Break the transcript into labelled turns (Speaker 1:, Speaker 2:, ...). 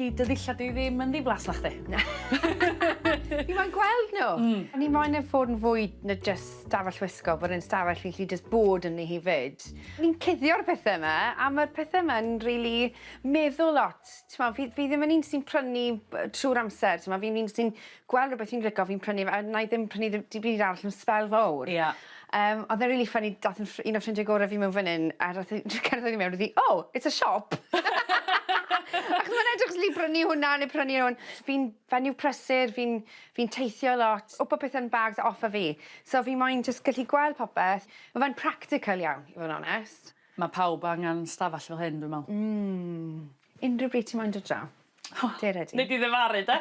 Speaker 1: Di dy ddillad di ddim yn ddiflas nachdi?
Speaker 2: Na. Fi moyn gweld nhw. O'n i moyn e fod yn fwy na jyst stafell wisgo, bod e'n stafell fi'n gallu jyst bod ynddi hi 'fyd. Ni'n cuddio'r pethe 'ma a ma'r pethe 'ma'n rili meddwl lot. T'mo' fi fi ddim yn un sy'n prynu trw'r amser t'mo' fi'n un sy'n gweld rwbeth fi'n lico fi'n prynu fe a 'nai ddim prynu ddim dim byd arall am sbel fowr.
Speaker 1: Ia.
Speaker 2: O'dd e'n rili funny dath 'yn ffr- un o ffrindie gore fi mewn fan 'yn a dath 'i cerddodd i mewn o'dd 'i oh it's a shop. Achos ma'n edrych os li brynu hwnna ne' prynu hwn. Fi'n fenyw prysur fi'n fi'n teithio lot. O' popeth yn bags off a fi. So fi moyn jyst gallu gweld popeth. Ma' fe'n practical iawn i fod yn onest.
Speaker 1: Ma' pawb angan stafell fel hyn dwi me'wl.
Speaker 2: Hmm. Unrhyw bryd ti moyn dod draw. Dere di.
Speaker 1: Nei di ddifaru 'de?